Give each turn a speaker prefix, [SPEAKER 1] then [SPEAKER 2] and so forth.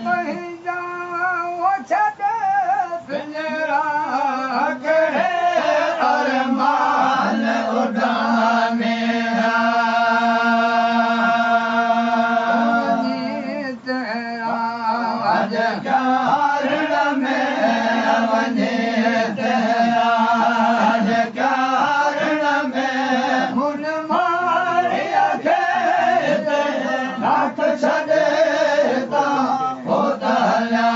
[SPEAKER 1] پنهنجا ڇڏي پڃرا، ڪهڙي ارمان اڏاميا. اڄ ڪارڻ ۾ وڃي تيرا، اڄ ڪارڻ ۾ من ماريا کي لاک ڇڏي تا هوت هليا.